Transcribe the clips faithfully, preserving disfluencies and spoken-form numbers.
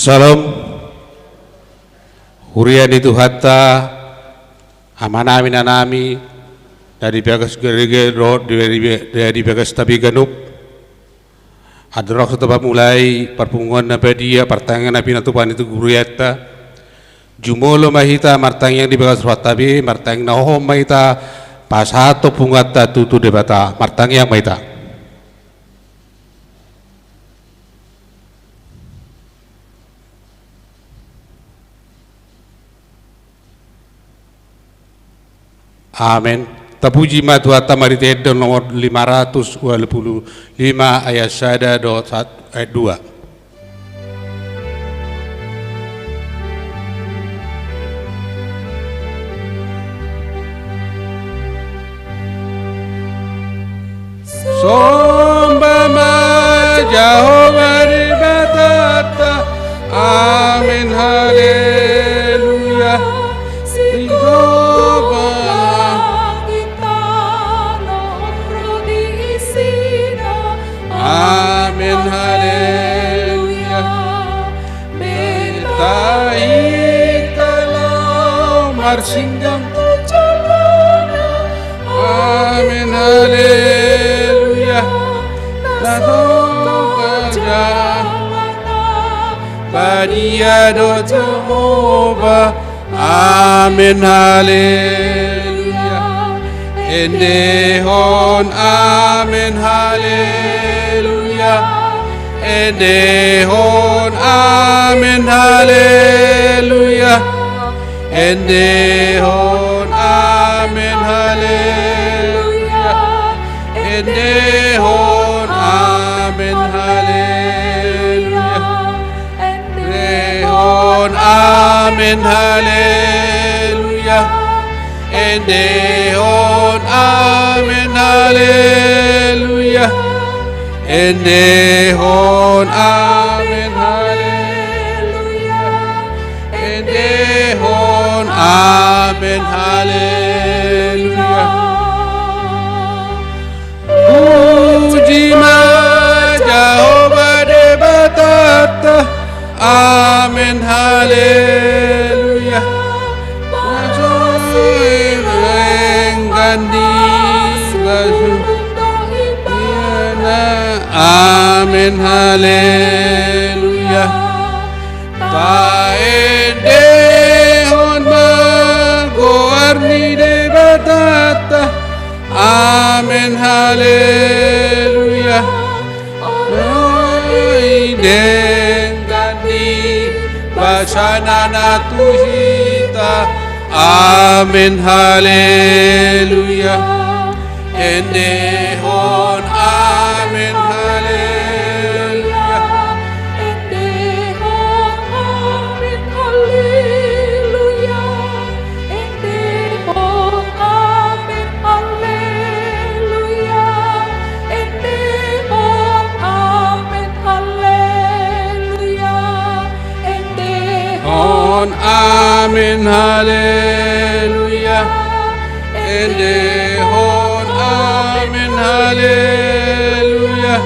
Syalom. Huria ni Tuhanta, amanami, inanami, na di bagas gareja dohot di, di, di, di bagas tabi ganup. Andorang so tapamulai parpunguan na badia, partangiangan na pinatupa ni tu hurianta, jumolo ma hita martangiang di bagas rohanta be, martangiang na hohom ma hita pasahathon punguanta tu, tu Debata, martangiang ma hita. Amen. Tapuji ma Tuhanta marhite ende nomor lima ratus dua puluh lima ayat sada dohot sat-, ayat dua. Somba ma Jahowa Debatanta. Amen, haleluya. Sigomgom langit tano ro di isina. Amen, haleluya. Beta hita laho marsinggang tu jolona. Amen, haleluya. Na so parjamana badia do Jahowa. Amen, haleluya. Endehon amen, haleluya. Endehon amen, haleluya. Endehon amen, haleluya. Endehon amen, haleluya. Endehon amen, haleluya. Endehon amen, haleluya. Endehon amen, haleluya. Endehon amen, haleluya. Puji ma Jahowa Debatanta. Amen, haleluya. Masoi denggan di bagas rohana. Amen, haleluya. Taendehon ma goar ni Debatanta. Amen, haleluya. Olo i denggan ni basana na tu hita. Amen, haleluya. Endehon amen, haleluya. Endehon amen, haleluya. Endehon amen, haleluya. Endehon amen, haleluya. Endehon amen, haleluya. Endehon amen, haleluya.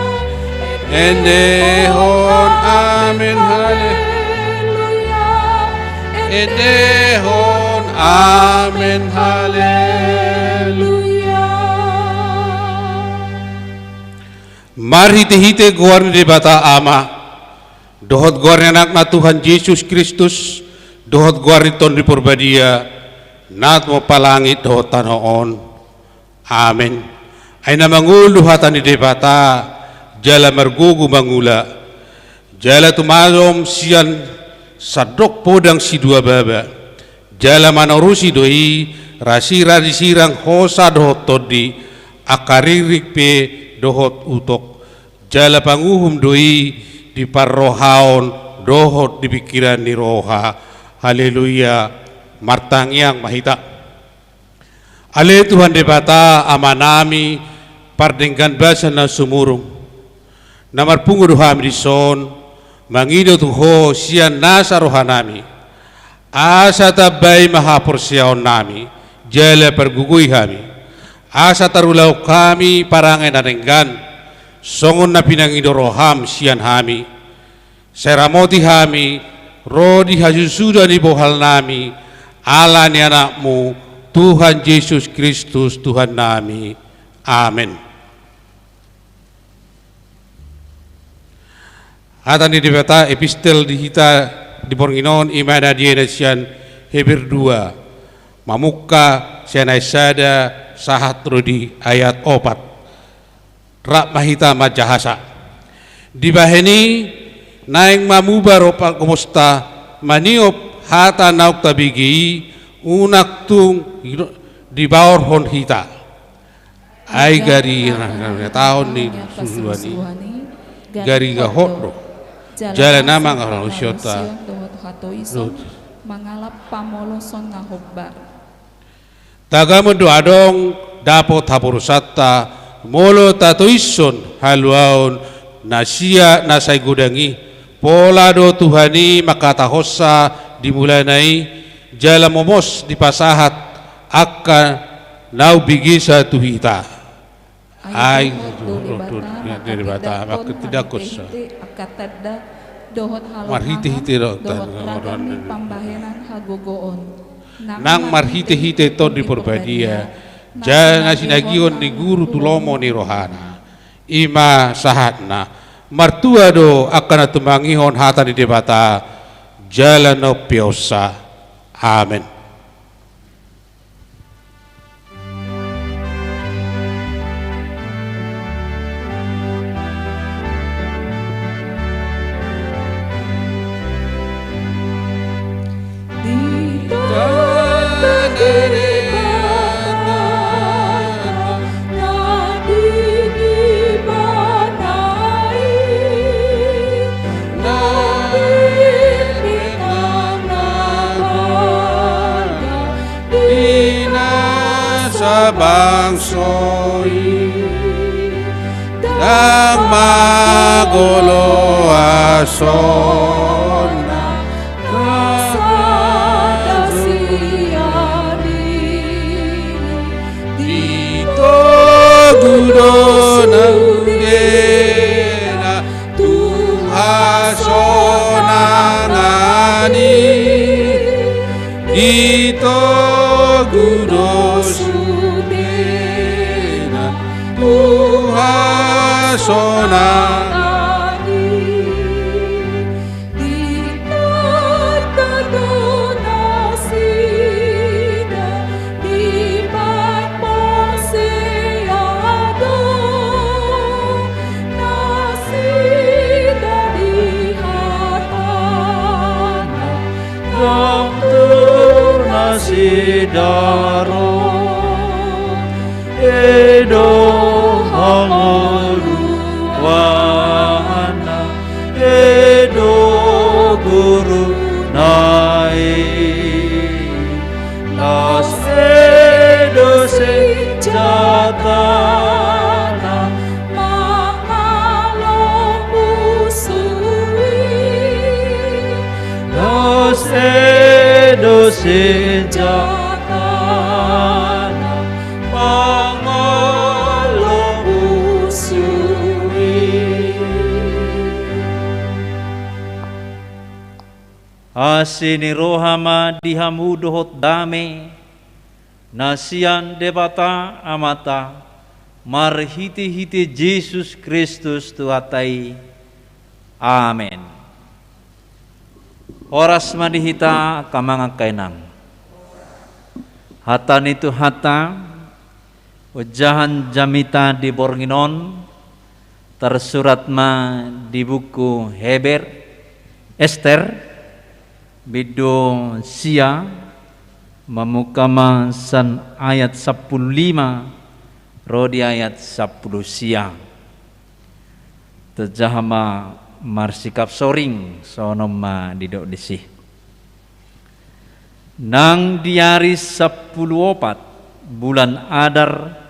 Endehon amen, haleluya. Endehon amen, haleluya. Marhitehite goar ni Debata Ama, dohot goar ni Anakna Tuhan Jesus Kristus, dohot goar ni Tondi Porbadia, na tumompa langit dohot tano on. Amen. Ai na mangolu do hata ni Debata, jala margogo mangula, jala tumadom sian sandok podang sidua baba, jala manarusi do i rasirang-risirang, hosa dohot tondi, angka ririk pe dohot utok, jala panguhum do i di parrohaon dohot di pingkiran ni roha. Haleluya. Martangiang ma hita. Ale Tuhan Debata, Amanami, pardenggan basa na sumurung, na marpungu do hami dison, mangido tu Ho sian nasa rohanami, asa tambai ma haporseaonnami, jala pargogoi hami, asa tarulahon hami parange na denggan, songon na pinangido roham sian hami. Sai ramoti hami ro di hasusuda ni bohal nami, ala ni Anakmu, Tuhan Jesus Kristus, Tuhan nami. Amen. Hata ni Debata, epistel di hita di borngin on, i ma na dibaen sian Heber dua, mamungka sian ayat sada sahat ro di ayat opat. Rap ma hita manjahasa. Dibahen i, naeng ma muba ro panggomosta maniop hata naung tabege i, unang tung dibaorhon hita. Ai gari na, na, na, taon ni susuan i, gari gahot do. Jala na mangalap hatoison dohot hatoison, mangalap pamoloson na hombar. Tagamon do adong dapot haporusanta, molo tatoishon haluaon na sia na sai godang i, pola do Tuhan i mangkatahonsa di mulana i, jala momos dipasahat angka naung bege sa tu hita. Ai, ai, dohot do Debata, Debata, mangkatindangkon sa. Marhite-hite do, dohot ragam ni pambahenan hagogoon. Nang marhite-hite Tondi Porbadia, jala na sinangihon ni guru tu lomo ni rohana. I ma sahatna, martua do angka na tumangihon hata ni Debata, jala na umpeopsa. Amen. Di na sabangso i, ndang magolo asona, na sada sian i. Di togu do na sudena tu hasonangan i. Di togu do sudena tu hasonangan i. Ditanda do nasida di parmaseadon nasida di hatana, ndang tu nasida ro. I do hangoluanna, i do guruna i. Las i do senjatana mangalo musu i. Las i do senjatana mangalo musu i. Asi ni roha ma di hamu dohot dame na sian Debata Amanta marhite-hite Jesus Kristus Tuhanta i. Amen. Horas ma di hita angka amang angka inang. Hata ni Tuhanta, ojahan jamita di borngin on, tarsurat ma di buku Heber, Ester, bindu sia, mamungka ma sian ayat sampulu lima ro di ayat sampulu sia. Tajaha ma marsikap soring, songon on ma didok disi. Nang di ari sampulu opat bulan Adar,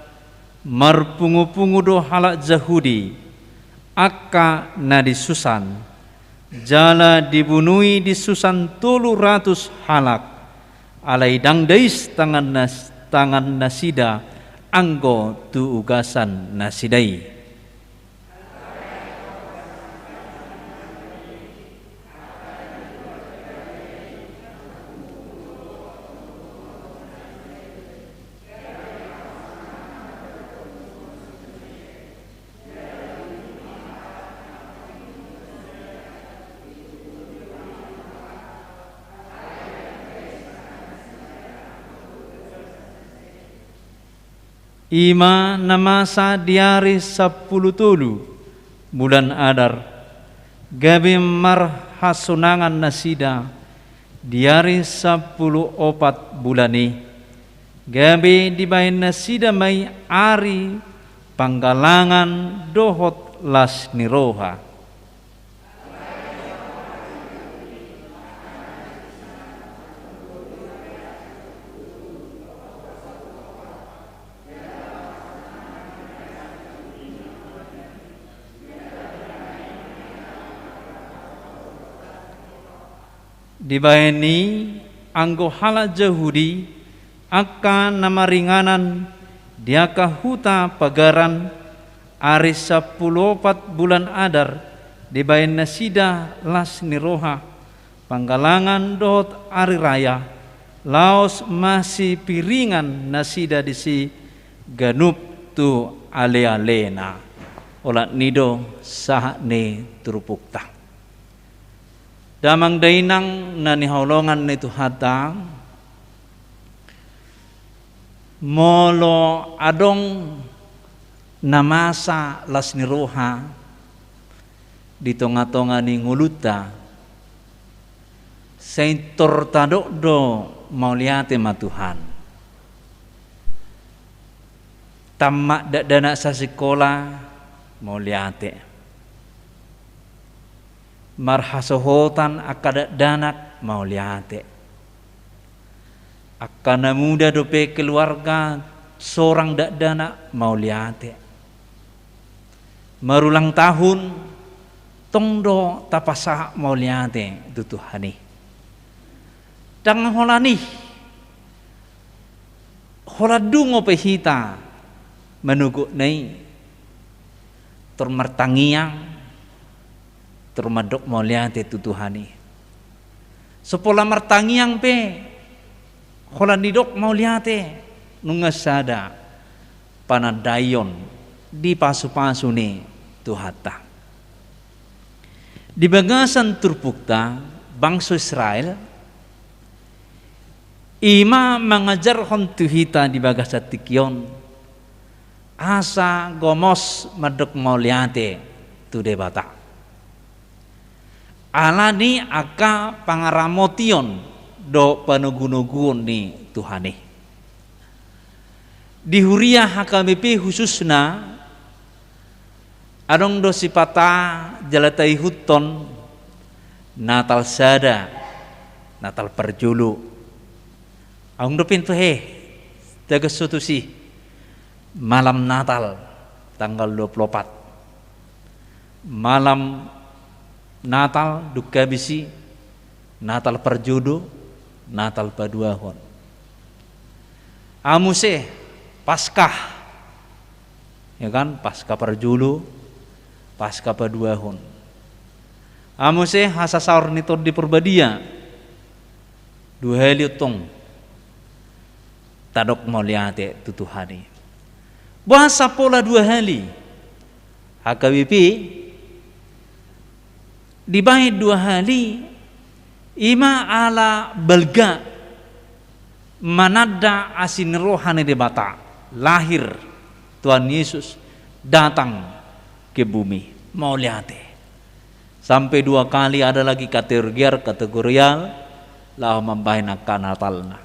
marpungu-pungu do halak Jahudi, angka na di Susan, jala dibunui di Susan tolu ratus halak, alai ndang dais tangan nas-, tangan nasida anggo tu ugasan nasida i. I ma na masa di ari sampulu tolu bulan Adar, gabe marhasonangan nasida di ari sampulu opat bulan i, gabe dibahen nasida ma i ari panggalangan dohot las ni roha. Dibahen i, anggo halak Jahudi, angka na maringanan di angka huta pagaran, ari sampulu opat bulan Adar, dibahen nasida las ni roha, panggalangan dohot ari raya, laos masipiringan nasida disi ganup tu alealena. Olat ni i do sahat ni turpukta. Damang dainang na hinaholongan ni Tuhanta, molo adong na masa las ni roha di tongatonga ni ngolunta, sai tor tadok do mauliate ma Tuhan. Tamat dakdanak sasikola, mauliate. Marhasohotan angka dakdanak, mauliate. Angka na muda dope keluarga, sorang dakdanak, mauliate. Marulang tahun, tong do tapasahat mauliate tu Tuhan i. Ndang holan i, holan dung pe hita manogotna i, tor martangiang, tor mandok mauliate tu Tuhan i. So pola martangiang pe, holan didok mauliate, nunga sada panandaion dipasupasu ni Tuhanta. Di bagasan turpukta, bangso Israel, i ma mangajarhon tu hita di bagasan tingki on, asa gomos mandok mauliate tu Debata. Ala ni angka pangaramotion dohot panogunoguon ni Tuhan i. Di huria H K B P khususna, adong do sipata jala taihuthon Natal sada, Natal parjolo. Adong do pintu he, tagas so tusi. Malam Natal, tanggal dua puluh opat. Malam Natal, dung habis i, Natal parjolo, Natal paduahon. Aha muse, Paskah. Ya kan, Paskah parjolo, Paskah paduahon. Aha muse, hasasaor ni Tondi Parbadia. Dua hali tong tadok mauliate tu Tuhan i. Boasa pola dua hali? H K B P, dibahen dua hali, i ma ala balga mananda asi ni roha ni Debata, lahir Tuhan Yesus datang ke bumi. Mauliate. Sampe dua kali ada lagi kategorial, kategorial, laho mambahen angka Natalna.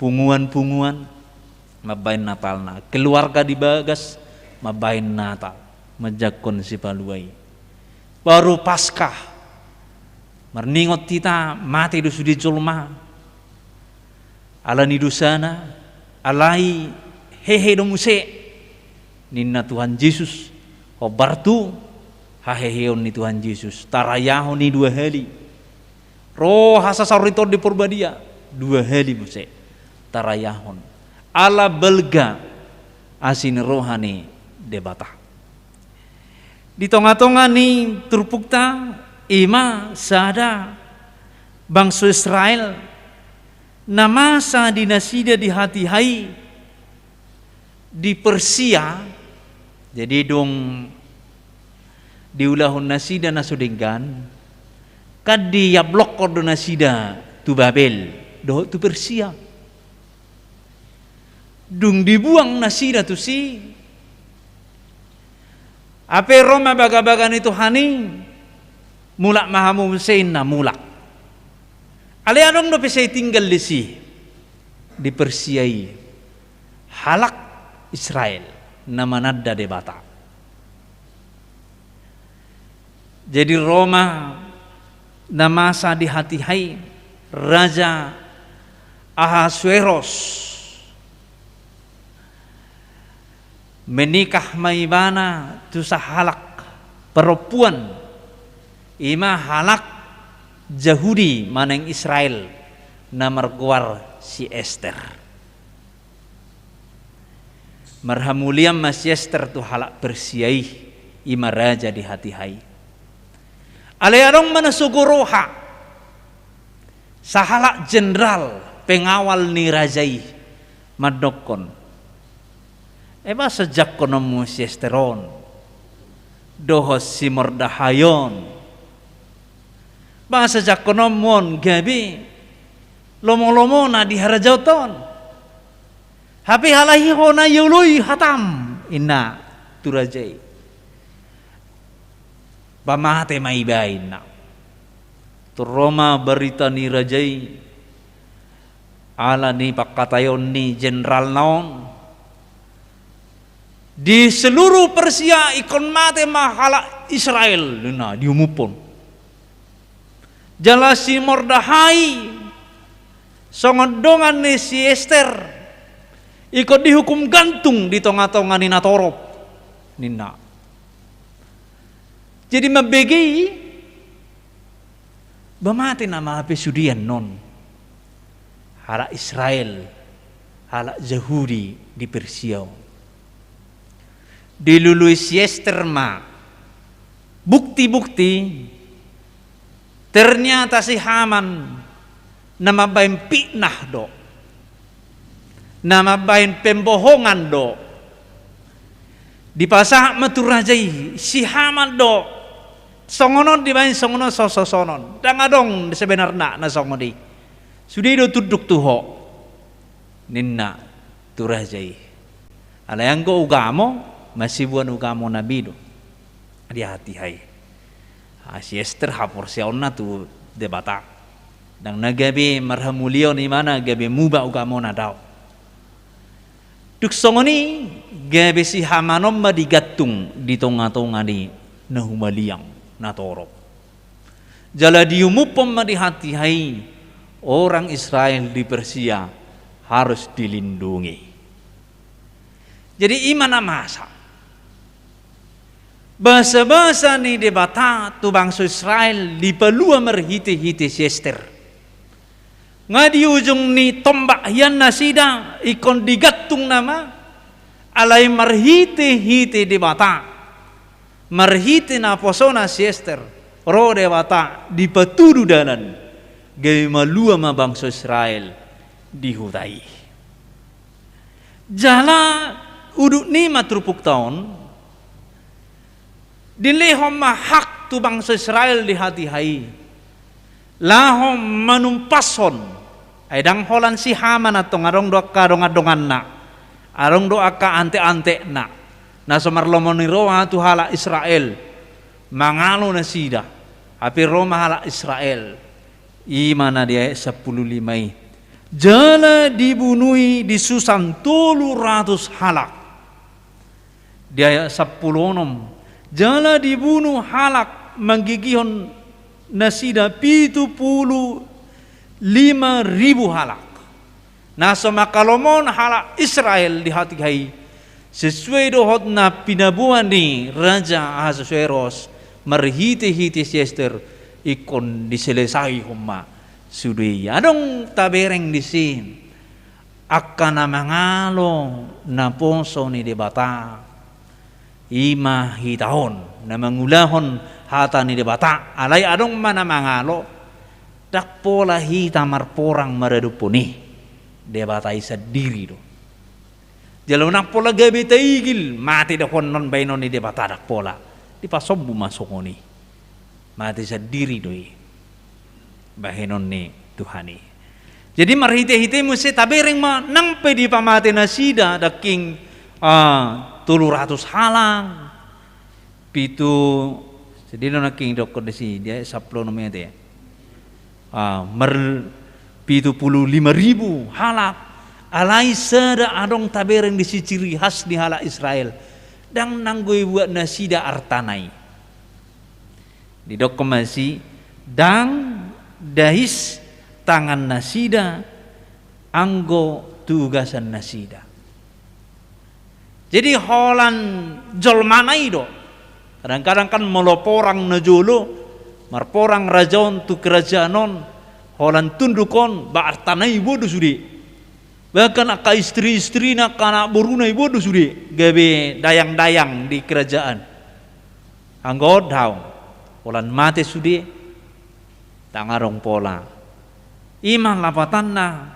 Punguan-punguan, mambahen Natalna. Keluarga di bagas, mambahen Natal. Manjangkon Sipalua i. Baru Paskah. Marningot hita, mate do sude jolma. Ala ni dosana, alai hehe do muse. Ninna Tuhan Jesus, hombar tu haheheon ni Tuhan Jesus. Tarayahon i dua hali. Ro hasasaor ni Tondi Parbadia, dua hali muse tarayahon. Ala balga asi ni roha ni Debata. Di tongatonga ni turpukta, i ma sada bangso Israel, na masa di nasida di hatiha i, di Persia, jadi dung diulahon nasida na so denggan, kan diablokkon do nasida tu Babel, dohot tu Persia. Dung dibuang nasida tusi, hape ro ma bagabaga ni Tuhan i, mulak ma hamu muse, ninna, mulak. Alai adong dope sai tinggal disi, di Persia i, halak Israel na mananda Debata. Jadi ro ma na masa di hatiha i, Raja Ahasueros, menikah ma ibana tu sahalak perempuan, i ma halak Jahudi manang Israel, na margoar si Ester. Marhamulian ma si Ester tu halak Persia i, i ma raja di hatiha i. Alai adong ma na sogo roha, sahalak jenderal pengawal ni raja i, mandokkon, "E, boasa jangkononmu si Ester on dohot si Mordahai on? Boasa jangkononmu on gabe lomolomona di harajaon on? Hape alai hona ioloi hatam," ninna tu raja i. "Ba mate ma iba," ninna. Tung ro ma barita ni raja i, ala ni pangkataion ni jenderalna on, "Di seluruh Persia ingkon mate ma halak Israel," ninna, diumuphon. "Jala si Mordahai, songon dongan ni si Ester, ingkon dihukum gantung di tongatonga ni natorop," ninna. Jadi mambege i, "Ba mate nama hape sude annon halak Israel, halak Jahudi di Persia on?" Dilului si Ester ma bukti-bukti, ternyata si Haman na mambahen fitnah do, na mambahen pembohongan do. Dipasahat ma tu raja i, si Haman do, songon on dibahen, songon on, so, so, songon on. Ndang adong sebenarna na songon i. Sude do tunduk tu ho, ninna tu raja i. Alai anggo ugamo, masibuan ugamona be do di hatiha i. Ah, si Ester haporseaonna tu Debata. Ndang na gabe marhamuliaon ibana gabe muba ugamona, daong. Dung songon i, gabe si Haman on ma digantung di tongatonga ni na humaliang natorop. Jala diumuphon ma di hatiha i, orang Israel di Persia harus dilindungi. Jadi i ma na masa. Basabasa ni Debata tu bangso Israel dipalua marhitehite si Ester. Nga di ujung ni tombak hian nasida ingkon digantung nama, alai marhitehite Debata, marhite naposona si Ester, ro Debata dipatudu dalan, gabe malua ma bangso Israel di huta i. Jala udut ni ma turpukta on, dilehon ma hak tu bangso Israel di hatiha i, laho manumpashon. Ai ndang holan si Haman, antong adong do angka dongan-donganna, adong do angka antek-antekna, na so marlomo ni roha tu halak Israel, mangalo nasida. Hape ro ma halak Israel, i ma na di ayat sampulu lima i. Jala dibunui di Susan tolu ratus halak. Di ayat sampulu onom, jala dibunu halak manggigihon nasida pitu pulu lima ribu halak. Na so mangkalomohon halak Israel di hatiha i, sesuai dohot na pinaboa ni Raja Ahasuerus marhitehite si Ester, ingkon diselesaihon ma sude i. Adong tabereng disi angka na mangalo naposo ni Debata, i ma hita on na mangulahon hata ni Debata. Alai adong ma na mangalo, ndang pola hita marporang maradophon i, Debata i sandiri do. Jala ndang pola gabe taigil mate dohonon bahenon ni Debata, ndang pola. Dipasombu ma songon i. Mate sandiri do i bahenon ni Tuhan i. Jadi marhite-hite muse tabereng ma nang pe dipamate nasida dangking, ah, tolu ratus halak, pitu, jadi do nangking dokkon disi dia saplo nomete. Ah, mer pitu pulu lima ribu halak, alai sada adong tabereng disi ciri khas ni halak Israel. Ndang nanggo ibuat nasida artana i. Didokkon ma disi, ndang dais tangan nasida anggo tu ugasan nasida. Jadi holan jolmana i do. Kadang-kadang kan molo porang na jolo, marporang raja on tu kerajaan on, holan tunduk on, ba artana i iboan do sude. Bahkan angka istri-istrina, angka anak boruna iboan do sude, gabe dayang-dayang di kerajaan. Anggo on daong, holan mate sude, ndang adong pola. I ma lapatanna,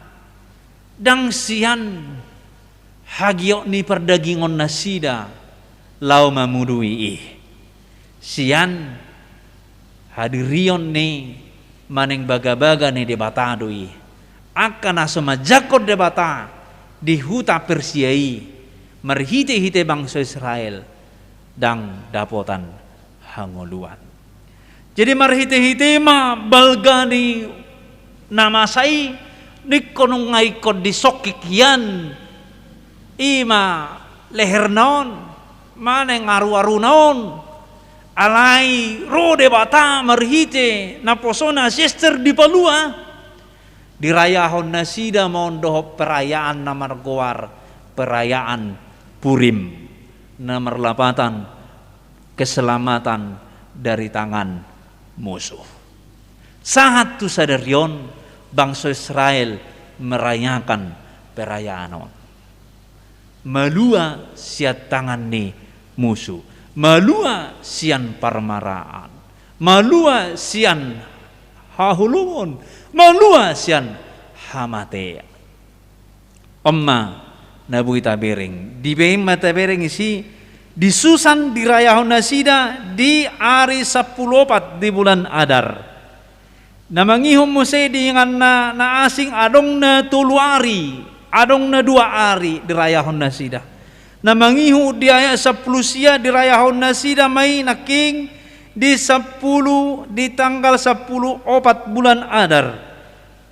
ndang sian hagiot ni pardagingon nasida laho mamudui i. Sian hadirion ni manang bagabaga ni Debata do i. Angka na so manjangkon Debata di huta Persia i, marhite-hite bangso Israel, ndang dapotan hangoluan. Jadi marhite-hite ma balga ni na masa i, ningkon nunga ingkon disongkik hian, i ma leherna on, manang aru-aruna on, alai ro Debata marhite naposona si Ester di palua, dirayahon nasida ma on dohot perayaan na margoar perayaan Purim, na marlapatan keselamatan dari tangan musuh. Sahat tu sadari on, bangso Israel merayakan perayaan on. Malua sian tangan ni musuh, malua sian parmaraan, malua sian haholomon, malua sian hamatean. On ma na boi tabereng. Dibaen ma tabereng disi, di Susan dirayahon nasida di ari sampulu opat di bulan Adar. Na mangihut muse di inganna na asing adong na tolu ari, adong na dua ari dirayahon nasida. Na mangihut di ayat sampulu sia dirayahon nasida ma i nangkin di sampulu, di tanggal sampulu opat bulan Adar.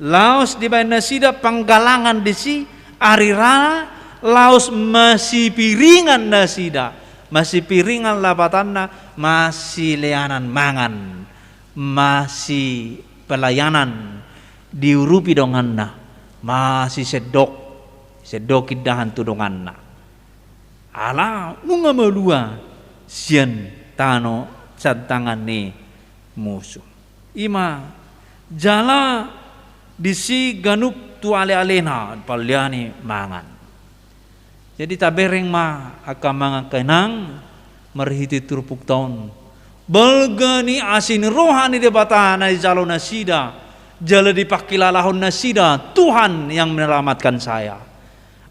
Laos dibaen nasida panggalangan disi ari raya, laos masipiringan nasida. Masipiringan lapatanna, masileanan mangan, masipelayanan, diurupi donganna, masisendok, sendok indahan tu donganna. Ala nunga malua sian tano, sian tangan ni musuh. I ma jala disi ganup tu ale-alena palean i mangan. Jadi tabereng ma angka amang angka inang marhite turpukta on. Balga ni asi ni roha ni Debata na dijalo nasida, jala dipangkilalahon nasida, Tuhan yang menyelamatkan saya.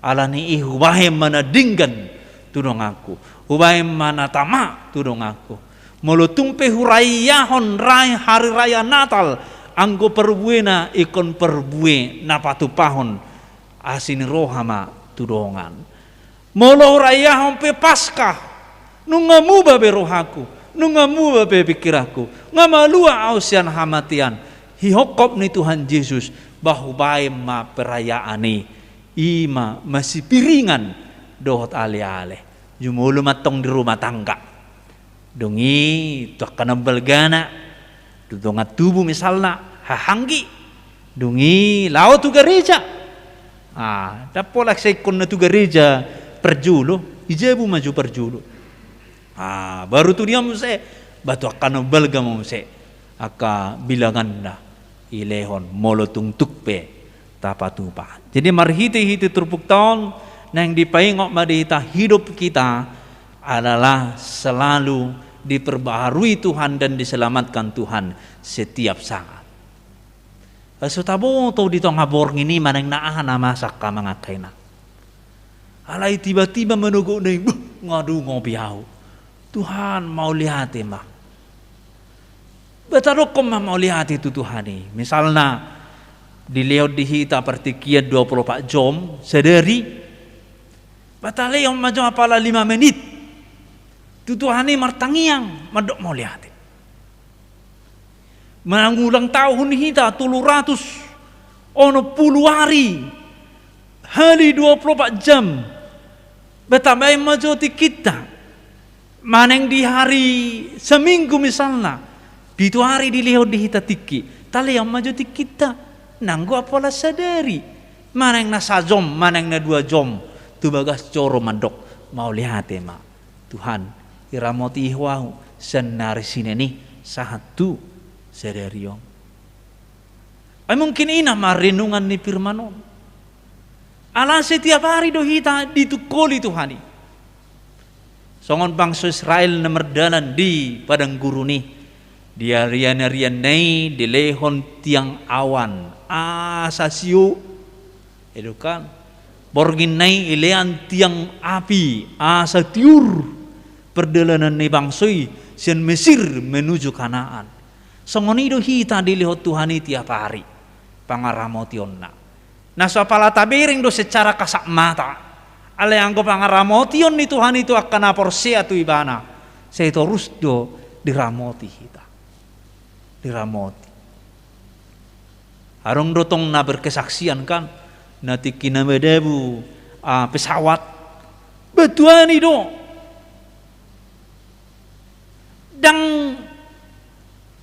Alani i hubaen ma na denggan tu donganku, hubaen ma na tama tu donganku. Molo tung pe hurayahon rai hari raya Natal, anggo parbuena ingkon parbue na patupahon asi ni roha ma tu dongan. Molo hurayahon pe Paskah, nunga muba be rohaku, nunga muba be pingkiranku, nga malua ahu sian hamatean, hihophop ni Tuhan Jesus, ba hubaen ma perayaan i, i ma masipiringan dohot ale-ale. Jumolo mantong di rumah tangga. Dung i tu angka na balgana, tu dongan tubu misalna, haha anggi. Dung i laho tu gareja. Ah, ndang pola sai ingkon na tu gareja parjolo, di jabu ma jo parjolo. Ah, baru tu dia muse, ba tu angka na balga ma muse angka bilanganna dilehon molo tung tuk pe tapatupa. Jadi marhite-hite turpukta on naeng dipaingot ma di hita, hidup kita adalah selalu diperbaharui Tuhan dan diselamatkan Tuhan setiap saat. Asa taboto di tonga borngin i manang na aha na masa angka amang angka inang. Alai tiba-tiba manogot na i, beh, nga dungo be ahu. Tuhan, mauliate ma. Ba tadokkon ma mauliate tu Tuhan i. Misalna, Dilehon di hita partingkian dua pulu opat jom sadari. Ba talehon ma jo apala lima menit tu Tuhan i martangiang, mandok mauliate. Manang ulang tahun hita tolu ratus onom pulu ari hali dua pulu opat jam. Ba tabaen ma jo tingkinta. Manang di hari Seminggu misalna, pitu ari dilehon di hita tingki, talehon ma jo tingkinta. Nanggo apala sadari, manang na sajom, manang na dua jom, tu bagas joro mandok mauliate ma. Tuhan, iramoti Ho ahu, sian na ari Sinen i sahat tu sadari on. Ai mungkin i nama renungan ni firman on. Ala setiap ari do hita ditungkoli Tuhan i. Songon bangso Israel na mardalan di padang gurun i, di arian-arianna i dilehon tiang awan asa sio. I do kan, borngin na i ilean tiang api asa tiur pardalanan ni bangso i sian Mesir menuju Kanaan. Songon i do hita dilehon Tuhan i tiap ari pangaramotionna. Na so apala tabereng do secara kasat mata. Alai anggo pangaramotion ni Tuhan i tu angka na porsea tu Ibana, sai torus do diramoti hita. Diramoti. Adong do tong na berkesaksian kan, na tingki na madabu, ah, pesawat. Ba Tuhan i do. Ndang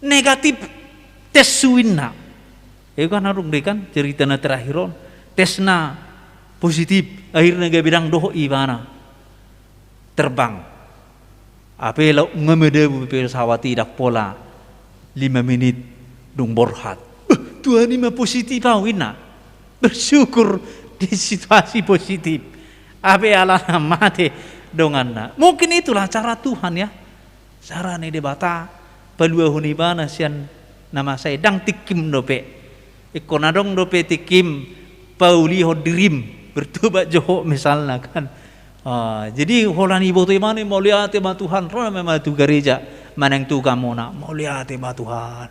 negatif tes, suinna. I kan adong do i kan cerita na terakhir on. Tesna positif, akhirna gabe ndang dohot ibana terbang. Hape laho nga madabu pesawat i, ndang pola lima menit dung borhat. "Beh, Tuhan, i ma positif ahu," ninna. Bersyukur di situasi positif. Hape alana mate donganna. Mungkin itulah cara Tuhan, ya. Cara ni Debata paluahon ibana sian na masa i, ndang tingkim dope. Ingkon adong dope tingkim paulihon dirim, bertobat jo ho misalna kan. Ah, jadi holan iboto ibana i, "Mauliate ma Tuhan," ro ma tu gareja manang tu ugamona, "Mauliate ma Tuhan,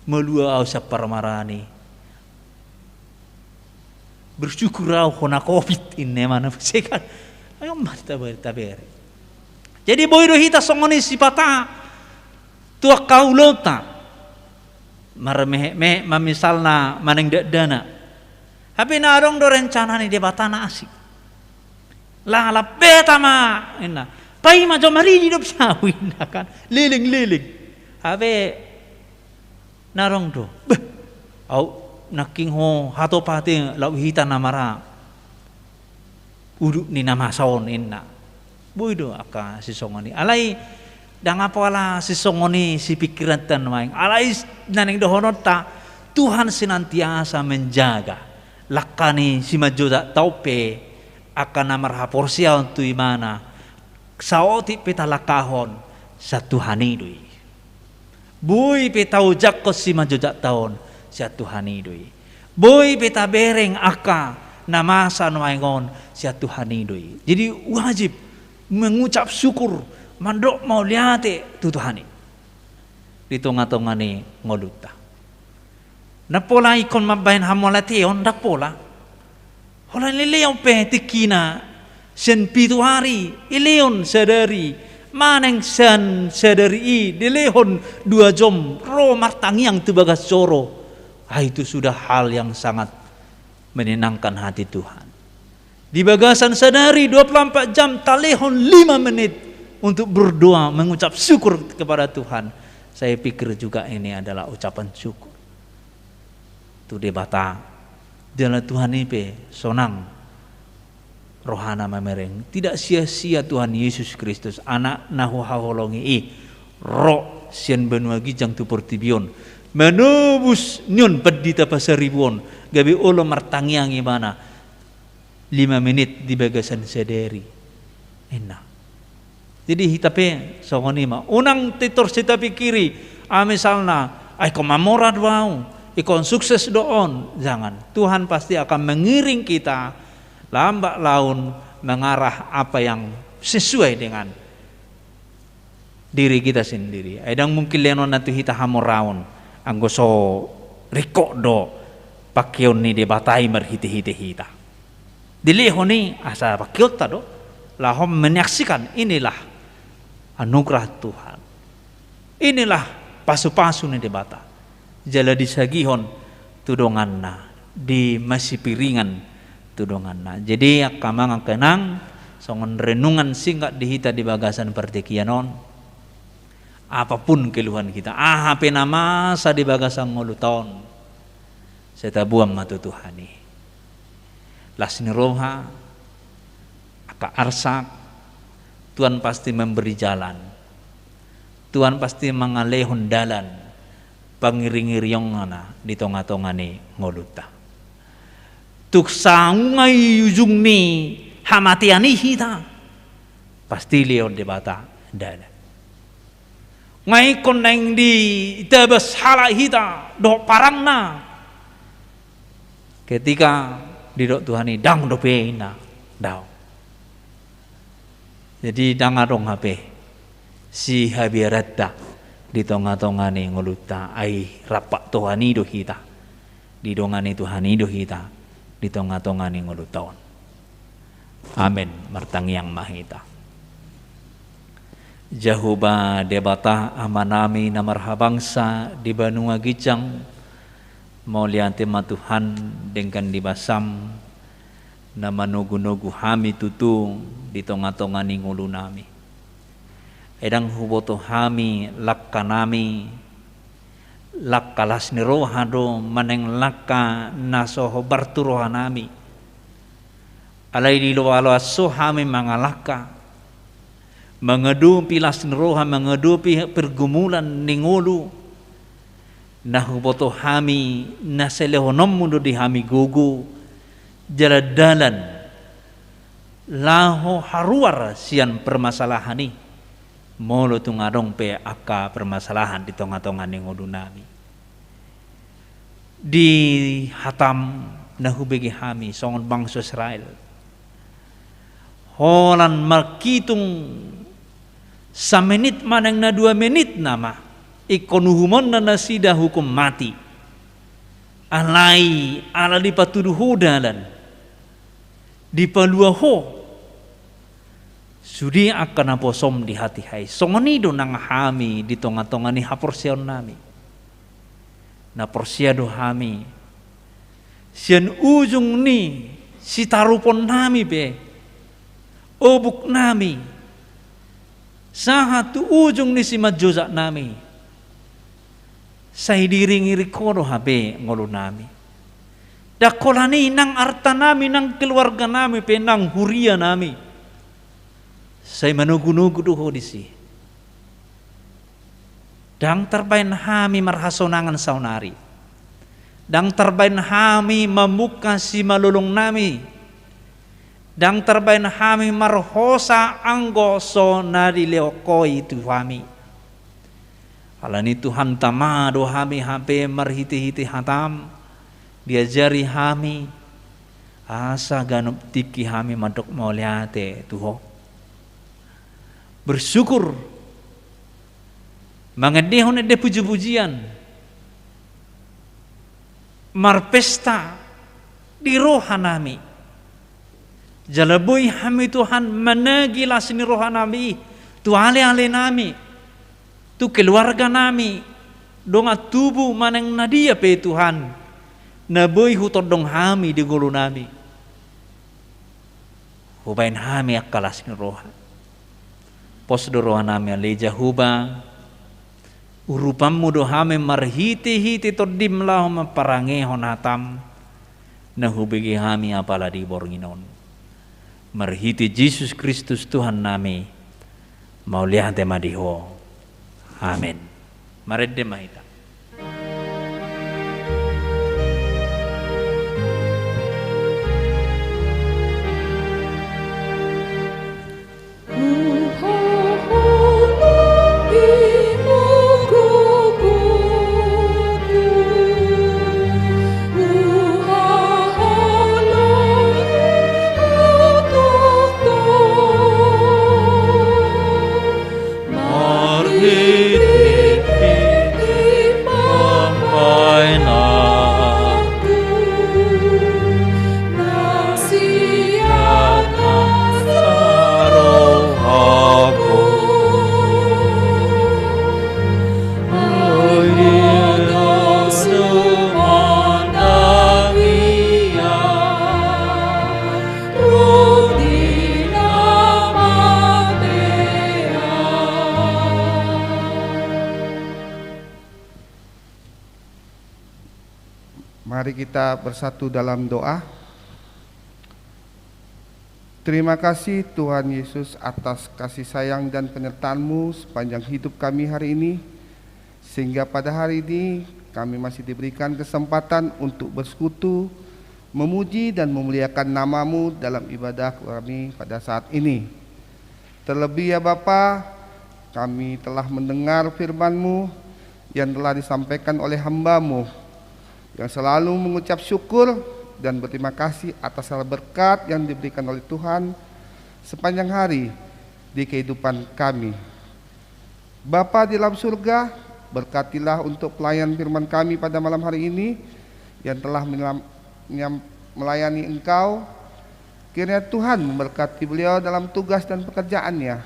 malua ahu sian parmaraan i. Bersyukur ahu hona covid," ninna ibana, muse kan. Ayo ma tabere, tabere. Jadi boi do hita songon i sipata tu angka ulaonta. Marmehe-mehe ma misalna manang dakdanak. Hape na adong do rencana ni Debata na asing. Lalap beta ma, ninna. Paima jo maridi dope ahu, ninna kan. Leleng-leleng. Hape na adong do. "Beh, ahu nangkin ho hatop ate laho hita na mara udut ni na masa on," ninna. Boi do angka sisongon i. Alai ndang apala sisongon i sipingkiranta nuaeng. Alai s-, na naeng dohononta, Tuhan senantiasa menjaga langka ni simanjojak taon pe, angka na marhaporseaon tu ibana. Saotik pe talangkahon, sian Tuhan i do i. Boi pe taojakhon simanjojak taon, sian Tuhan i do i. Boi pe tabereng angka na masa nuaeng on, sian Tuhan i do i. Jadi wajib mengucap syukur, mandok mauliate tu Tuhan i di tonga-tonga ni ngolunta. Ndang pola ingkon mambahen hamauliateon, ndang pola. Holan ileon pe tingkina sian pitu ari, ileon sadari, manang sian sadari i dilehon dua jom ro martangiang tu bagas joro. Ah, itu sudah hal yang sangat menyenangkan hati Tuhan. Di bagasan sadari dua puluh empat jam talehon lima menit untuk berdoa, mengucap syukur kepada Tuhan. Saya pikir juga ini adalah ucapan syukur tu Debata. Jala Tuhan i pe sonang rohana mamereng. Tidak sia-sia Tuhan Yesus Kristus, Anak na huhaholongi i, ro sian banua ginjang tu portibi on, manobus nion pandita pasaribu on, gabe olo martangiang ibana lima menit di bagasan sadari, ninna. Jadi hita pe songon i ma. Unang torus hita pikiri, ah, misalna, "Ah, ingkon mamora do ahu, ingkon sukses do on." Jangan. Tuhan pasti akan mengiring kita lambat laun mengarah apa yang sesuai dengan diri kita sendiri. Ai ndang mungkin lehononna tu hita hamoraon anggo so ringkot do pangkeon ni Debata i marhite-hite hita. Dilehon i asa pangkeonta do, laho menyaksikan inilah anugerah Tuhan. Inilah pasu-pasu ni Debata. Jala disagihon tu donganna, dimasipiringan tu donganna. Jadi angka amang angka inang, songon renungan singkat di hita di bagasan partingkian on. Apapun keluhan hita, aha pe na masa di bagasan ngolunta on, sai taboan ma tu Tuhan i. Las ni roha, angka arsak, Tuhan pasti memberi jalan. Tuhan pasti mangalehon dalan pangiring-iringonna di tonga-tonga ni ngolunta. Tung saonari ujung ni hamatean i hita, pasti lehon Debata dalan. Nga ingkon naeng ditabas halak hita dohot parangna. Ketika didok Tuhan i, ndang dope inna, ndang. Jadi ndang adong hape sihabiaranta di tonga-tonga ni ngolunta, ai rap Tuhan i do hita. Didongani Tuhan i do hita di tonga-tonga ni ngolunta on. Amen. Martangiang ma hita. Jahowa Debata Amanami na marhabangsa di banua ginjang, mauliate ma Tuhan denggan di basaM na manogu-nogu hami tutu di tonga-tonga ni ngolunami. Ai ndang huboto hami langkanami, langka las ni roha do manang langka na so hombar tu rohanami. Alai diloas-loas Ho hami mangalangka, mangadopi las ni roha, mangadopi pergumulan ni ngolu. Na huboto hami na silehononMu do di hami gogo jala dalan laho haruar sian permasalahan i. Molo tung adong pe angka permasalahan di tonga-tonga ni ngolunami, di hataM na hubege hami songon bangso Israel, holan manghitung samenit manang na dua menit nama ingkon uhumonna nasida hukum mati. Alai ala dipatudu Ho dalan, dipalua Ho sude angka naposoM di hatiha i. Songon i do nang hami di tonga-tonga ni haporseaonnami. Na porsea do hami sian ujung ni sitaruponnami pe, obuknami, sahat tu ujung ni simanjojaknami, sai diiring-iring Ho do hape ngolunami. Ndang holan i nang artanami, nang keluarganami pe, nang hurianami, sai manogu-nogu do Ho disi. Ndang tarbaen hami marhasonangan saonari. Ndang tarbaen hami mamungka simalolongnami. Ndang tarbaen hami marhosa anggo so na dilehon Ho i tu hami. Alani Tuhanta ma do hami hape marhite-hite hataM, diajari hami, asa ganup tingki hami mandok mauliate tu Ho. Bersyukur, mangendehon ende puji-pujian, marpesta di rohanami. Jala boi hami Tuhan managi las ni rohanami i tu ale-alenami, tu keluarganami, dongan tubu manang na dia pe Tuhan, na boi hutondong hami di ngolunami. Hubaen hami angka las ni roha. Pos do rohanami ale Jahowa, urupanMu do hami marhite-hite TondiM laho mamparangehon hataM, na hubege hami apala di borngin on. Marhite Jesus Kristus Tuhannami, mauliate ma di Ho. Amen. Marende ma hita. Mari kita bersatu dalam doa. Terima kasih Tuhan Yesus atas kasih sayang dan penyertaan-Mu sepanjang hidup kami hari ini, sehingga pada hari ini kami masih diberikan kesempatan untuk bersekutu, memuji dan memuliakan nama-Mu dalam ibadah kami pada saat ini. Terlebih ya Bapa, kami telah mendengar firman-Mu yang telah disampaikan oleh hamba-Mu, yang selalu mengucap syukur dan berterima kasih atas segala berkat yang diberikan oleh Tuhan sepanjang hari di kehidupan kami. Bapa di dalam surga, berkatilah untuk pelayan firman kami pada malam hari ini yang telah menyam- menyam- melayani Engkau. Kiranya Tuhan memberkati beliau dalam tugas dan pekerjaannya,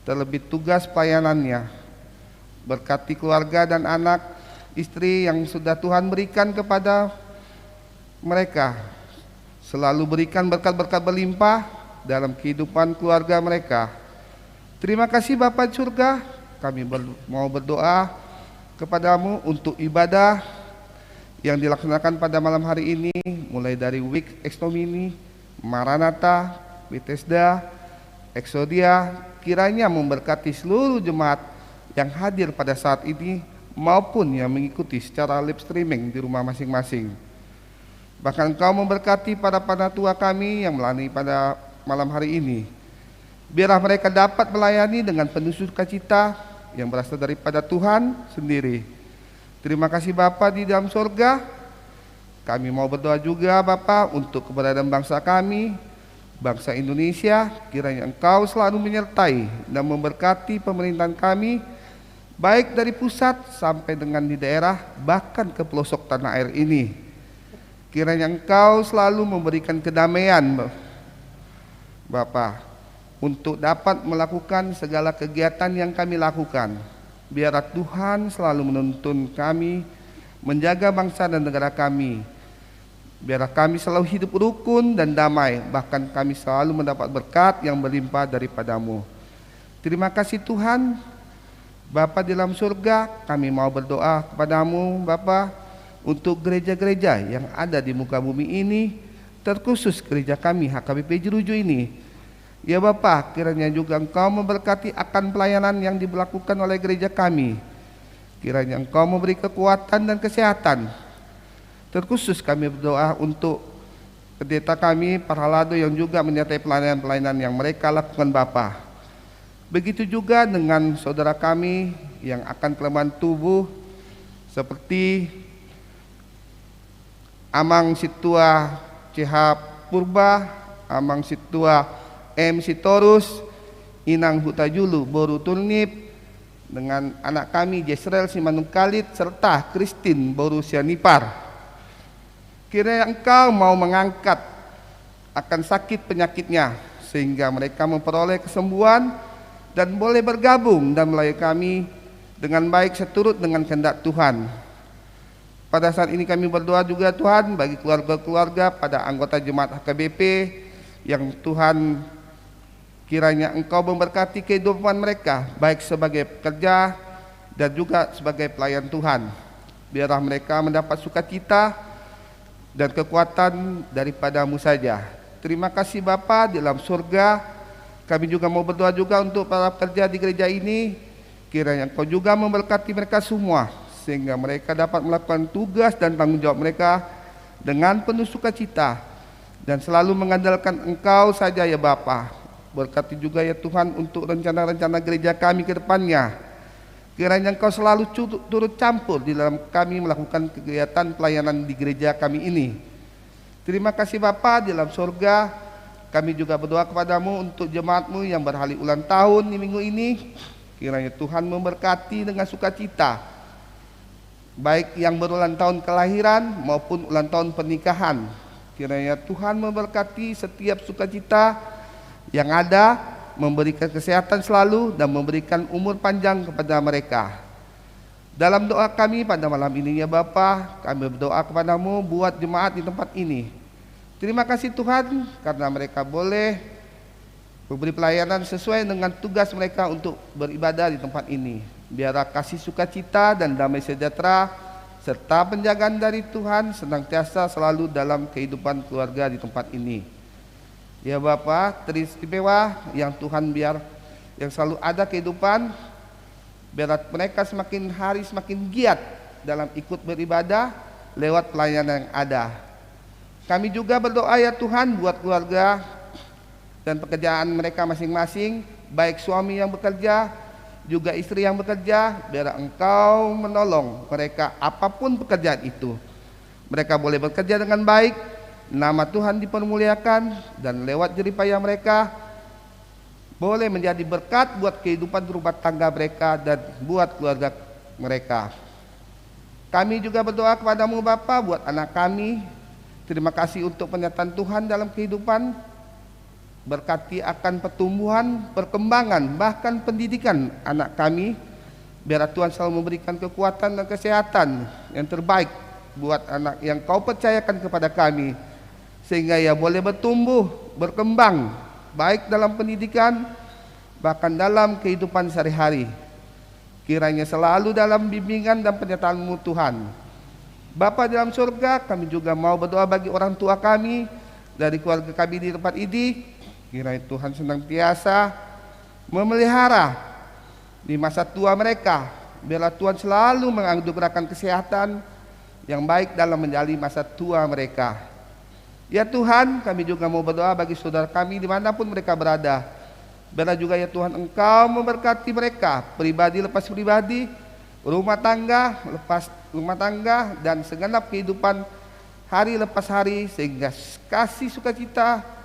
terlebih tugas pelayanannya. Berkati keluarga dan anak, istri yang sudah Tuhan berikan kepada mereka. Selalu berikan berkat-berkat berlimpah dalam kehidupan keluarga mereka. Terima kasih Bapa di surga, kami ber- mau berdoa kepada-Mu untuk ibadah yang dilaksanakan pada malam hari ini, mulai dari Vix Domini, Maranatha, Bethesda, Exodia, kiranya memberkati seluruh jemaat yang hadir pada saat ini maupun yang mengikuti secara live streaming di rumah masing-masing. Bahkan Engkau memberkati para panatua kami yang melayani pada malam hari ini. Biarlah mereka dapat melayani dengan penuh sukacita yang berasal daripada Tuhan sendiri. Terima kasih Bapa di dalam sorga. Kami mau berdoa juga Bapa untuk keberadaan bangsa kami, bangsa Indonesia. Kiranya Engkau selalu menyertai dan memberkati pemerintahan kami, baik dari pusat sampai dengan di daerah, bahkan ke pelosok tanah air ini. Kiranya Engkau selalu memberikan kedamaian, Ba-, Bapa, untuk dapat melakukan segala kegiatan yang kami lakukan. Biarlah Tuhan selalu menuntun kami, menjaga bangsa dan negara kami. Biarlah kami selalu hidup rukun dan damai, bahkan kami selalu mendapat berkat yang berlimpah daripada-Mu. Terima kasih Tuhan, Bapa di dalam surga, kami mau berdoa kepada-Mu, Bapa, untuk gereja-gereja yang ada di muka bumi ini, terkhusus gereja kami H K B P Jeruju ini. Ya Bapa, kiranya juga Engkau memberkati akan pelayanan yang dilakukan oleh gereja kami. Kiranya Engkau memberi kekuatan dan kesehatan. Terkhusus kami berdoa untuk pendeta kami, Parhalado, yang juga menyertai pelayanan-pelayanan yang mereka lakukan, Bapa. Begitu juga dengan saudara kami yang akan kelemahan tubuh, seperti Amang Sintua C H Purba, Amang Sintua M Sitorus, Inang Hutajulu boru Turnip, dengan anak kami Jesrel Simanungkalit serta Christine boru Sianipar. Kiranya Engkau mau mengangkat akan sakit penyakitnya, sehingga mereka memperoleh kesembuhan dan boleh bergabung dan melayani kami dengan baik seturut dengan kehendak Tuhan. Pada saat ini kami berdoa juga Tuhan bagi keluarga-keluarga pada anggota jemaat H K B P yang Tuhan kiranya Engkau memberkati kehidupan mereka, baik sebagai pekerja dan juga sebagai pelayan Tuhan. Biarlah mereka mendapat sukacita dan kekuatan daripada-Mu saja. Terima kasih Bapa di dalam surga. Kami juga mau berdoa juga untuk para pekerja di gereja ini. Kiranya Engkau juga memberkati mereka semua, sehingga mereka dapat melakukan tugas dan tanggung jawab mereka dengan penuh sukacita dan selalu mengandalkan Engkau saja ya Bapa. Berkati juga ya Tuhan untuk rencana-rencana gereja kami ke depannya. Kiranya Engkau selalu cu- turut campur di dalam kami melakukan kegiatan pelayanan di gereja kami ini. Terima kasih Bapa di dalam sorga. Kami juga berdoa kepada-Mu untuk jemaat-Mu yang berhali ulang tahun di minggu ini. Kiranya Tuhan memberkati dengan sukacita, baik yang berulang tahun kelahiran maupun ulang tahun pernikahan. Kiranya Tuhan memberkati setiap sukacita yang ada, memberikan kesehatan selalu, dan memberikan umur panjang kepada mereka. Dalam doa kami pada malam ini ya Bapa, kami berdoa kepada-Mu buat jemaat di tempat ini. Terima kasih Tuhan karena mereka boleh memberi pelayanan sesuai dengan tugas mereka untuk beribadah di tempat ini. Biarlah kasih sukacita dan damai sejahtera serta penjagaan dari Tuhan senantiasa selalu dalam kehidupan keluarga di tempat ini. Ya Bapa, teristimewa yang Tuhan biar yang selalu ada kehidupan, biar mereka semakin hari semakin giat dalam ikut beribadah lewat pelayanan yang ada. Kami juga berdoa ya Tuhan buat keluarga dan pekerjaan mereka masing-masing, baik suami yang bekerja, juga istri yang bekerja, biar Engkau menolong mereka apapun pekerjaan itu. Mereka boleh bekerja dengan baik, nama Tuhan dipermuliakan, dan lewat jerih payah mereka boleh menjadi berkat buat kehidupan rumah tangga mereka dan buat keluarga mereka. Kami juga berdoa kepadamu Bapa buat anak kami. Terima kasih untuk pernyataan Tuhan dalam kehidupan. Berkati akan pertumbuhan, perkembangan, bahkan pendidikan anak kami. Biarlah Tuhan selalu memberikan kekuatan dan kesehatan yang terbaik buat anak yang Kau percayakan kepada kami, sehingga ia boleh bertumbuh, berkembang, baik dalam pendidikan, bahkan dalam kehidupan sehari-hari. Kiranya selalu dalam bimbingan dan penyertaan-Mu Tuhan. Bapa di dalam surga, kami juga mau berdoa bagi orang tua kami, dari keluarga kami di tempat ini. Kiranya Tuhan senantiasa memelihara di masa tua mereka. Biarlah Tuhan selalu menganugerahkan kesehatan yang baik dalam menjalani masa tua mereka. Ya Tuhan, kami juga mau berdoa bagi saudara kami dimanapun mereka berada. Biarlah juga ya Tuhan Engkau memberkati mereka, pribadi lepas pribadi, rumah tangga lepas rumah tangga, dan segenap kehidupan hari lepas hari, sehingga kasih sukacita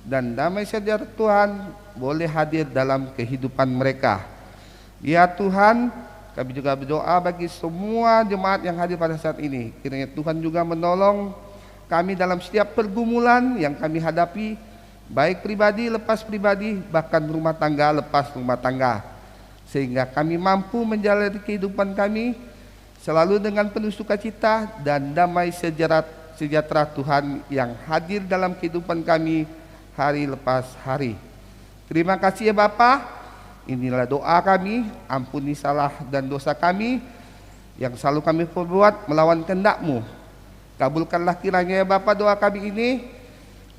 dan damai sejahtera Tuhan boleh hadir dalam kehidupan mereka. Ya Tuhan, kami juga berdoa bagi semua jemaat yang hadir pada saat ini. Kiranya Tuhan juga menolong kami dalam setiap pergumulan yang kami hadapi, baik pribadi lepas pribadi, bahkan rumah tangga lepas rumah tangga. Sehingga kami mampu menjalani kehidupan kami selalu dengan penuh sukacita dan damai sejahtera, sejahtera Tuhan yang hadir dalam kehidupan kami hari lepas hari. Terima kasih ya Bapa. Inilah doa kami, ampuni salah dan dosa kami yang selalu kami perbuat melawan kehendak-Mu. Kabulkanlah kiranya ya Bapa doa kami ini,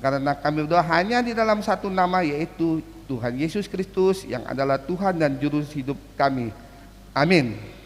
karena kami berdoa hanya di dalam satu nama, yaitu Tuhan Yesus Kristus yang adalah Tuhan dan Juru Hidup kami. Amin.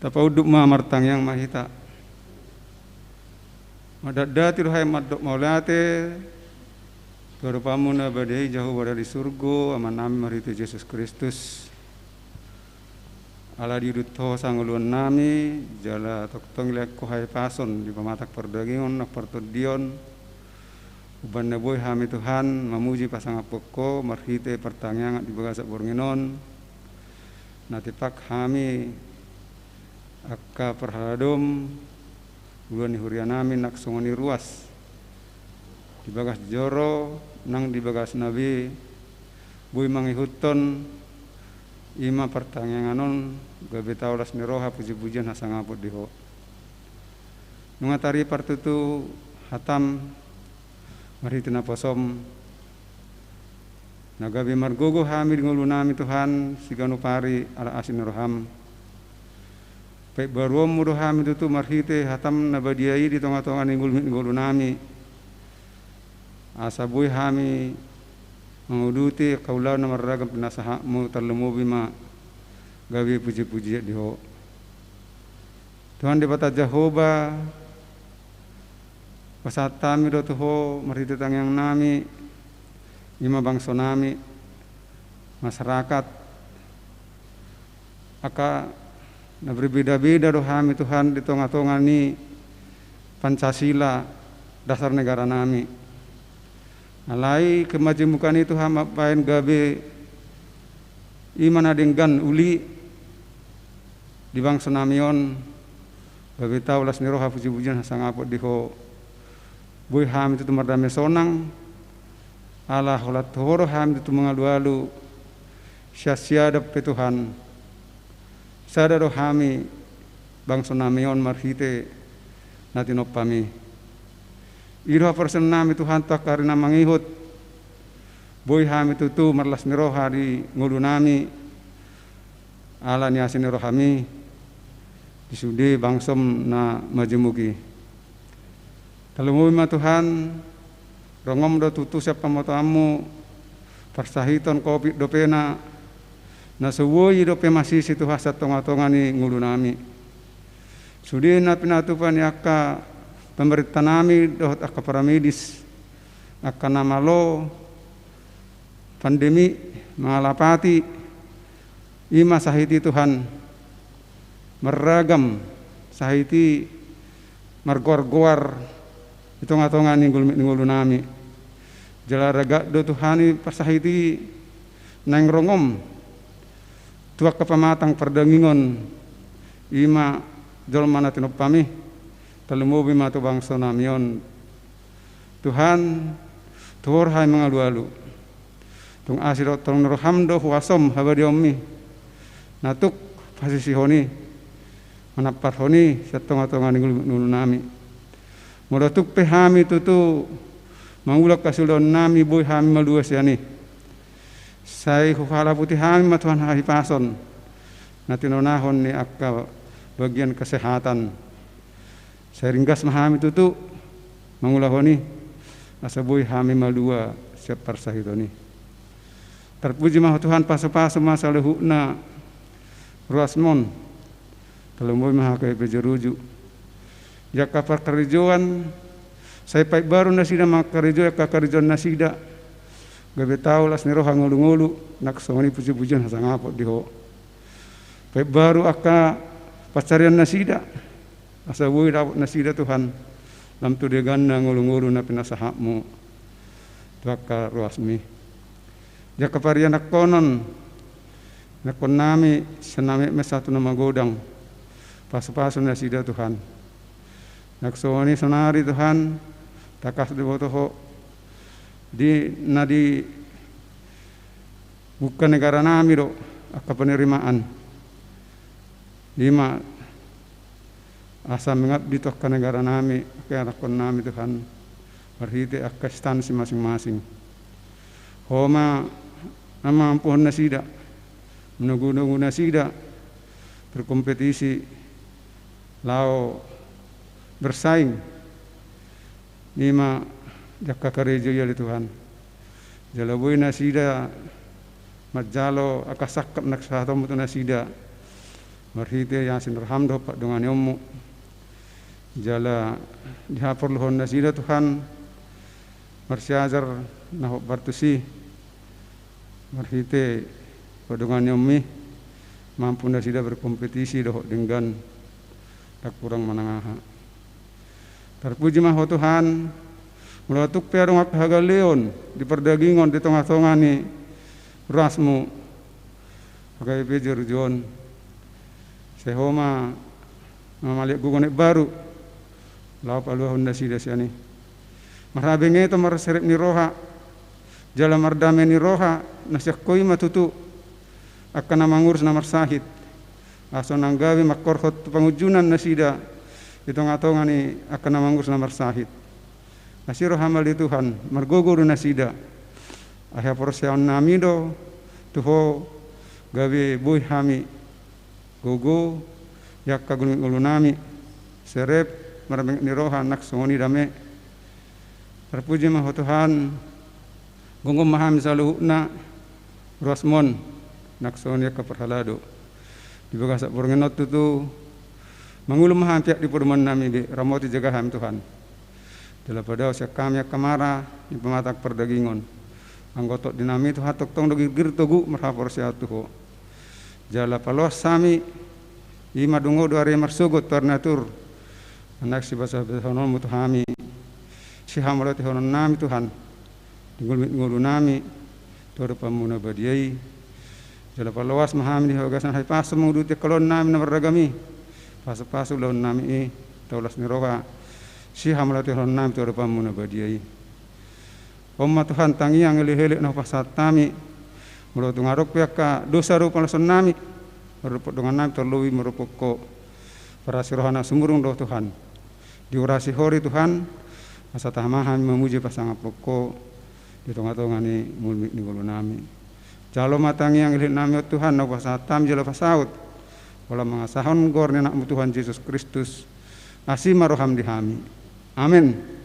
Tapaunduk ma, martangiang ma hita. Mandatdati rohaM mandok mauliate tu adopanMu na badia i, Jahowa na di surgo, Amanami marhite Jesus Kristus. Ala diudut Ho sangoluonnami, jala tongtong dilehon Ho hahipason di pamatang pardagingon, nang partondion. Umbahen na boi hami Tuhan mamuji pasangaphon Ho marhite partangiangan di bagasan borngin on. Na tipak hami angka parhaladom, uluan ni hurianami nang songon i ruas di bagas joro nang di bagas na be, boi mangihuthon i ma partangiangan on, gabe tau las ni roha pujipujian hasangapon di Ho. Nunga tarii partutu hataM marhite naposoM, na gabe margogo hami di ngolunami Tuhan siganup ari ala asi ni rohaM. PaimbaruonMu do hami tutu marhite hataM na badia i di tongatonga ni ngolu, ngolunami, asa boi hami manguduti angka ulaon na marragam pinasahatMu, tarlumobi ma gabe pujipujian di Ho. Tuhan Debata Jahowa, pasahat hami do tu Ho marhite tangiang nami, i ma bangso nami, masyarakat, angka na berbeda-beda do hami Tuhan di tonga-tonga ni Pancasila dasar negara nami. Alai kemajemukan i Tuhan mambahen gabe i ma na denggan uli di bangso nami on, gabe tau las ni roha puji-pujian hasangapon di Ho. Boi hami tutu mardame sonang, ala holan tu Ho do hami tutu mangalu-alu, sian siadap pe Tuhan. Sada do hami bangso nami on marhite na tinompam i. I do haporseaon nami Tuhan tu angka ari na mangihut, boi hami tutu marlas ni roha di ngolu nami, ala ni asi ni rohami, di sude bangsom na majemuk i. Tarlumobi ma Tuhan, rongom do tutu sian pamotoanmu, parsahiton Covid dope na, na so boi dope masisi Tuhan sian tonga-tonga ni ngolu nami. Sude na pinatupa ni angka pemerintah nami dohot angka paramedis, angka na malo pandemi mangalapati, i ma sahit i Tuhan, marragam sahit i margoar-goar di tonga-tonga ni ngolu, ni ngolu nami. Jala ragam do Tuhan i parsahit i naeng rongom tu angka pamatang pardagingon, i ma jolma na tinompam i, tarlumobi ma tu bangso nami on. Tuhan, tu Ho do hami mangalu-alu. Tung asi dohot holong ni roham do huasom habadiaonmi, na tuk pasisihon i, manamparhon i sian tonga-tonga ni ngolu, ngolu nami. Molo tuk pe hami tutu mangula hasuhuton nami, boi hami malua sian i, sai huhalaputi hami ma Tuhan hahipason na tinonahon ni angka bagian kesehatan. Sai ringgas ma hami tutu mangulahon i, asa boi hami malua sian parsahiton i. Tarpuji ma Ho Tuhan, pasu-pasu ma saluhutna ruasmon. Tarlumobi ma H K P P Jeruju. Di angka parkarejoan, sai paimbaru nasida mangkarejo angka karejoan nasida, gabe tau las ni roha ngolu-ngolu, nang songon i puji-pujian hasangapon di Ho. Paimbaru angka pansarian nasida, asa boi dapot nasida Tuhan lam tu dengganna ngolu-ngolu na pinasahatmu tu angka ruasmi. Di angka parianakhonon, ianakhon nami sian na metmet sahat tu na magodang, pasu-pasu nasida Tuhan. Nang songon i saonari Tuhan, tangkas diboto Ho, di na di buka negara nami do angka penerimaan. I ma asa mengabdi tu angka negara nami, angka ianakhon nami Tuhan, marhite angka instansi masing-masing. Ho ma na mamampuhon nasida, manogu-nogu nasida berkompetisi laho bersaing, i ma di angka karejo i ale Tuhan. Jala boi nasida manjalo angka sangkap na pasahatonmu tu nasida, marhite asi ni roham dohot pardonganionmu. Jala di haporluhon nasida Tuhan, marsiajar na hombar tusi, marhite pardonganionmi, mampu nasida berkompetisi dohot denggan, ndang kurang manang aha. Tarpuji ma Ho Tuhan, molo tung pe adong angka hagaleon di pardagingon di tonga-tonga ni ruasmu, H K P P Jeruju on, sai Ho ma na mangaliat gogo na imbaru laho paluahon nasida sian i. Marhabengeton, marserep ni roha jala mardame ni roha na sian Ho i ma tutu angka na mangurus na marsahit, asa unang gabe mangkorhon tu pangunjunan nasida di tonga-tonga ni angka na mangurus na marsahit. Asi roham ale Tuhan, margogo do nasida. Ai haporseaon nami do tu Ho, gabe boi hami gogo di angka gulmit ngolu nami, serep, marbenget ni roha, nang songon i dame. Tarpuji ma Ho Tuhan, gomgom ma hami saluhutna ruasmon, nang songon i angka parhalado. Di bagasan borngin on tutu Mangolu ma hami piak di podoman nami be, ramoti jaga hami Tuhan. Jala padao sian hami angka mara ni pamatang pardagingon. Anggo tondi nami Tuhan tongtong do girgir togu marhaporseaon tu Ho. Jala paloas hami, i ma dung do ari marsogot parnatur. Anak sibasabasahononmu tu hami. Sihamauliatehononnami Tuhan. Di ngolumi ngolu nami, tu adopanmu na badia i. Jala paloas ma hami di hagasan hahipason manguduti angka ulaon nami na marragam i. Pasupasu ulaon nami i, taulas ni roha. Sihamauliatehononnami tu adopanmu na badia i. On ma Tuhan tangiang elekelek na hupasahat hami. Molo tung adong pe angka dosa do paloason nami. Mardongan nami tarlobi mardongan Ho. Parasi roha na sumurung do Tuhan. Diurasi Ho do i Tuhan. Asa tahan ma hami mamuji pasangaphon Ho. Di tongatonga ni ngolumi ngolu nami. Jalo ma tangiang elekelek nami on Tuhan na hupasahat hami jala pasaut. Holan mangasahon goar ni anakmu Tuhan Jesus Kristus. Asi ma roham di hami. Amen.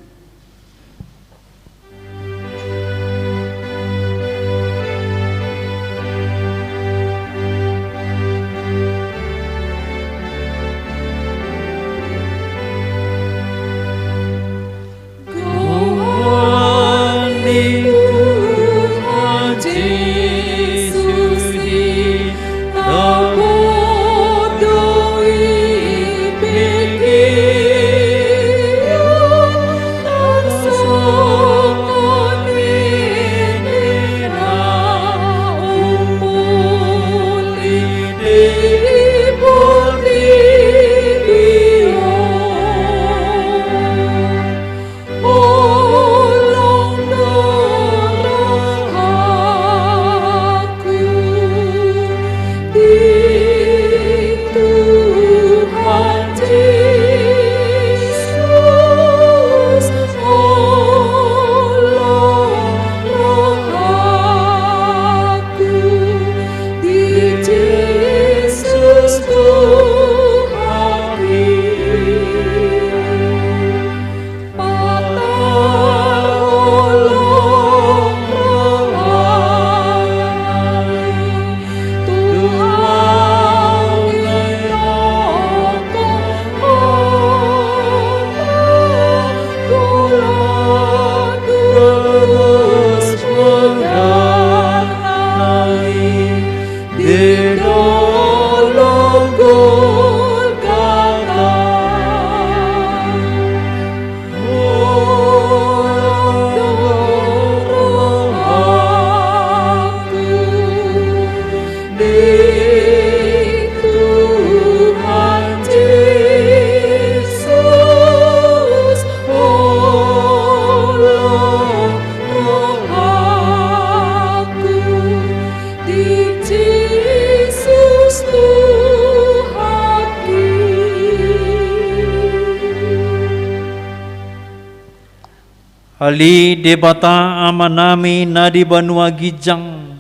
Ale Debata Amanami na di banua ginjang,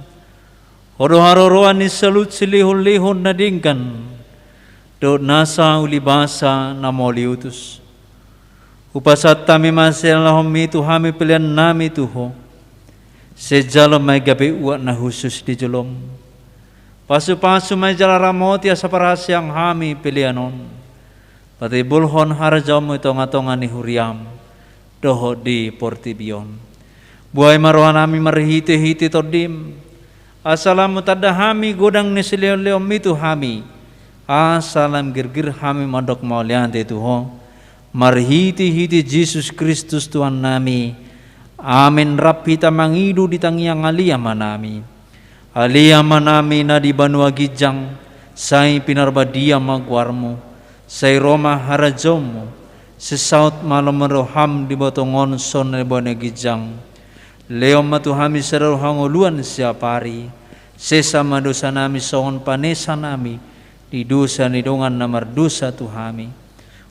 Ho do haroroan ni saluhut silehonlehon na denggan, dohot nasa ulibasa na mauliutus. Hupasahat hami ma sian jaloonMi tu hami peleannami tu Ho. Sai jalo ma i gabe uap na hushus di jolom. Pasupasu ma i jala ramoti asa parhaseang hami pelean on. Patimbulhon harajaonMu di tongatonga ni huriaM dohot di portibi on. Buhai ma rohanami marhitehite TondiM, asa lam hutanda hami godang ni silehonlehonMi tu hami, asa lam girgir hami mandok mauliate tu Ho, marhitehite Jesus Kristus Tuhannami. Amen. Rap hita mangido di tangiang Ale Amanami. Ale Amanami na di banua ginjang, sai pinarbadia ma goarMu, sai ro ma harajaonMu, sai saut ma lomo ni rohaM di banua tonga on songon na di banua ginjang. Lehon ma tu hami sadari on hangoluan siapari, sesa ma dosanami songon panesanami di dosa ni dongan na mardosa tu hami.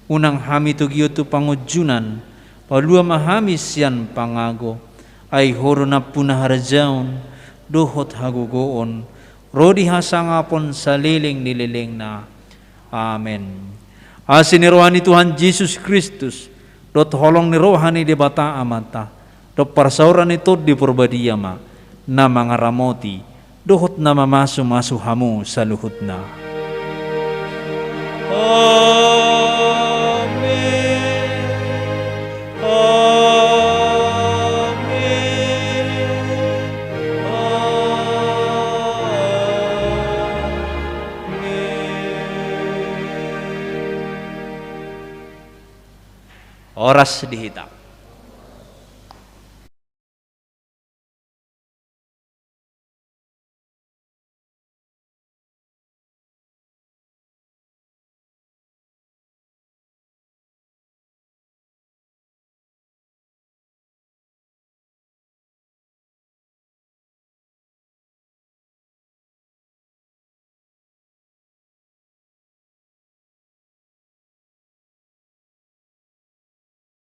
Unang hami togihon tu pangunjunan, palua ma hami sian pangago. Ai Ho do nampuna harajaon dohot hagogoon, ro di hasangapon saleleng ni lelengna. Amen. Asi ni roha ni Tuhan Jesus Kristus, dohot holong ni roha ni Debata Amanta, dohot parsaoran ni Tondi Parbadia ma na mangaramoti dohot na mamasumasu hamu saluhutna. Amen. Horas di hita.